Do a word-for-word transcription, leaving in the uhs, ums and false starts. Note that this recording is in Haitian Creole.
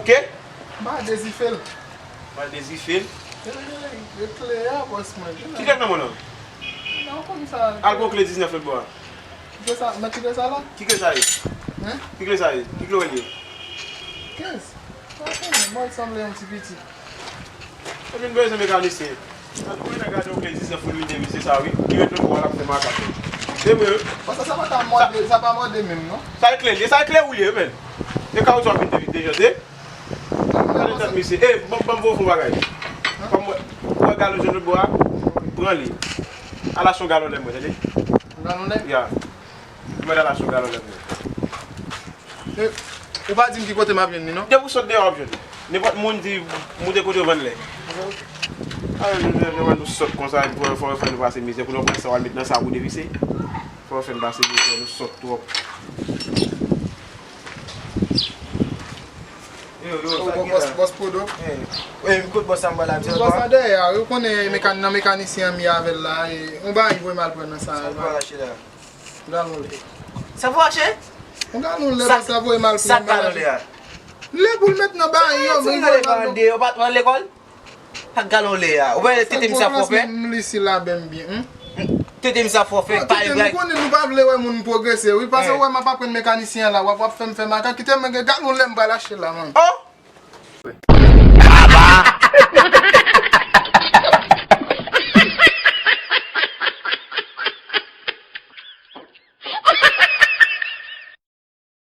Ke? M pa dezife l. M pa dezife l. E, e, e, e kle a, bòs mwen. Ki kle nan men w lan? Non, konn sa. Al pran kle diznèf lòt bò a. Ki kle sa, nan ki kle sa la? Ki kle sa ye? Hen? Ki kle sa ye? Ki kle w ye? Kenz. Pa konnen, mwen sanble yon ti piti. Ou vin bezwen mekanisyen. Ou vin gade yon kle diznèf pou vin devise sa, wi. Ki met lòt bò a, l ap fè makak. Se vre, wi. Bon, sa, sa pa ta mòde, sa pa mòde menm, non? Sa e kle l ye, sa e kle ou ye, men. E kawoutyou ap vin devise, tande? Gade tèt misye. E, ban, ban m voye w fè yon bagay. Kòm mwen, ou wè galon jòn lòt bò a, pran li. Al achte yon galon lè mwen, tande? Yon galon lè? Ya. Mwen al achte yon galon lè mwen. E, ou pa di m ki kote m ap jwenn li, non? Depi w sot deyò, w ap jwenn li. Nenpòt moun di, moute kote yo vann lè. A, nou, nou, nou, nou sot konsa, fò, fò, fò nou pase mizè. Pou nou pran sa, w al met nan sa pou devise. Fò fè n pase mizè, nou sot twòp. Yo, yo, sa ki la? Bòs, bòs Podo. Wi, kot bòs sa m pral la, di ankò? Bòs la dèyè a, ou konnen mekan-, nan mekanisyen an m ye avè l la, e, yon bagay voye m al pran nan sa. Sa l pral achte la? Galon lè. Sa pou achte? Yon galon lè, bòs la voye m al pran nan. Sa galon lè a? Lè pou l met nan bagay yo, men voye m al. Yo pa t pran lekòl? Ak galon lè a. Ou wè tete misye ap fè? M li si la bèm byen, hmm? Tete misye ap fè, pa e blag. Nou konnen nou pa vle wè moun pwogrese, wi, paske ou wè m ap aprann mekanisyen an la, w ap, w ap fè m fè makak, kite m gen galon lè m pral achte la, man. Oh!